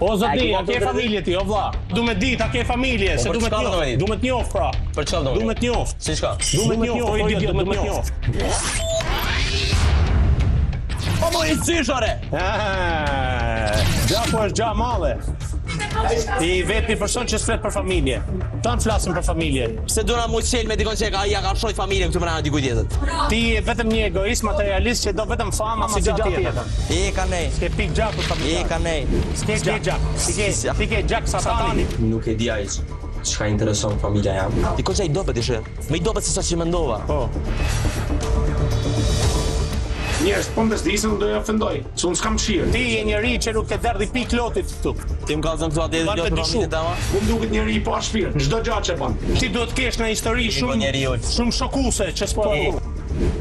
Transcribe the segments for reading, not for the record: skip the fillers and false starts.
O zotni, a ke familje ti, o vlla? Du me dit, a ke familje, Po, se për du me çka të do me njoft. dit? Du me të njoft pra. Për çfarë do me Du me të njoft. Si çka? Du me të njoft, o idiot, du me të njoft. Po mo i sysh ore. Gja po është gja madhe. I vetmi person që s'flet për familje. Tan flasim për familje. Pse do na mu çel me dikon që ka ja ka shojt familjen këtu mbrana dikujt tjetër. Ti je vetëm një egoist materialist që do vetëm fama si gjë tjetër. E ka nej. S'ke pik gjaku E familjar. ka nej. S'ke gjak. Ti ke ti ke gjak satani. Nuk e di ai çka intereson familja jam. Dikon që i dobët ishe. Më i dobët se sa që mendova. Po. Njerëz po mbesdisën do ja ofendoj, se unë s'kam mëshirë. Ti je njeri që nuk ke derdhi pikë lotit këtu. Ti më kallzon këtu atë Ban idiot me për dyshu. familjen tënde. Mu më duket njeri i pa shpirt, në çdo gjë që bën. Ti duhet të kesh në histori bën shumë njeri ul. shumë shokuese që s'po e E.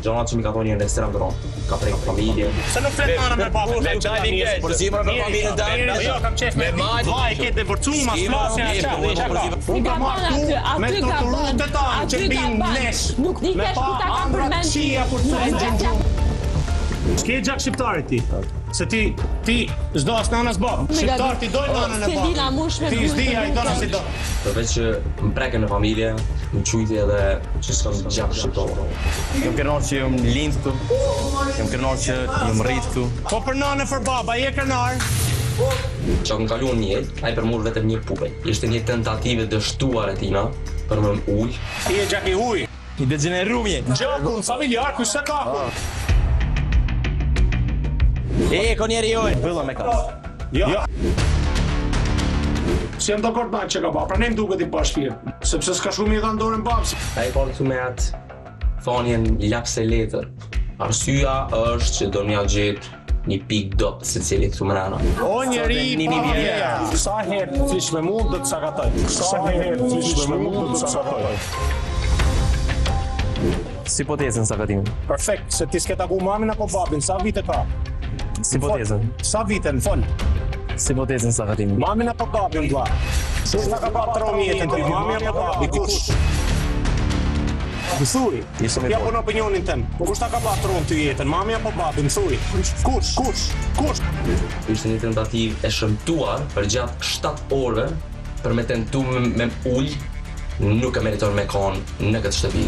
Gjonat që mi ka thonë janë ekstrem të rëndë. Ka prek familje. Se nuk flet nana me babën Me vetë që tani. Por si më për familjen tënde? Jo, kam qef me Me mal. Vllai ke divorcu, mas S'ki, flasin mo, atë. po, Çka po, ka? po, Unë Ka kam marrë bën këtu aty, me aty ka torturu bën, të tanë që aty ka bin bën. nesh. Nuk Me dikesh pa ku ta ka andra përmend. këqija kur Nuk të e gjën di. S'ke gjak shqiptari ti. Se ti ti s'do as nënës bab. Shqiptar ti dojnë nënën e S'ke babën. dina mush me Ti bujë s'di të ai don as i do. Përveç që më preken në familje, më quajti edhe që s'kam gjak shqiptar. Jam krenar që jam lind këtu. Jam krenar që jam rrit këtu. Po për nënën për baba je krenar. Që kam kaluar një jetë, ai për mua vetëm një pupël. Ishte një tentativë e dështuar e tina për më ul. Ti je gjak i huj. I degenerum je. Gjakun familjar kush se ka? E ko njeri ul. Bylla me kas. Jo. Si jam dakord me atë që ka ba, prandaj më duket i pa shpirt, sepse s'ka shumë i dhënë dorën babës. Ai ka ardhur me atë thonjen lapse letër. Arsyeja është që do m'ja gjet një pikë dobët secilit këtu mrena. O njeri Një pa mijë vjera. Sa herë të flish me mua do të sakatoj. Sa herë të flish me mua do të sakatoj. Si po të ecën sakatimin? Perfekt, se ti s'ke taku mamin apo babin, sa vite ka? Si po të ecën? Sa vite, në fol. Si po të ecën sakatimin? Mamin apo babin, vlla? Kush ta ka pa trom jetën ti, mami apo babi? Kush? Më thuj, Ishte me ja fol. po në opinionin tim. Kush ta ka pa trom ty jetën, mami apo babi? Më thuj. Kush? Kush? Kush? Ishte një tentativë e shëmtuar për gjatë 7 orëve për me tentu me, me ul, nuk e meriton me kon në këtë shtëpi.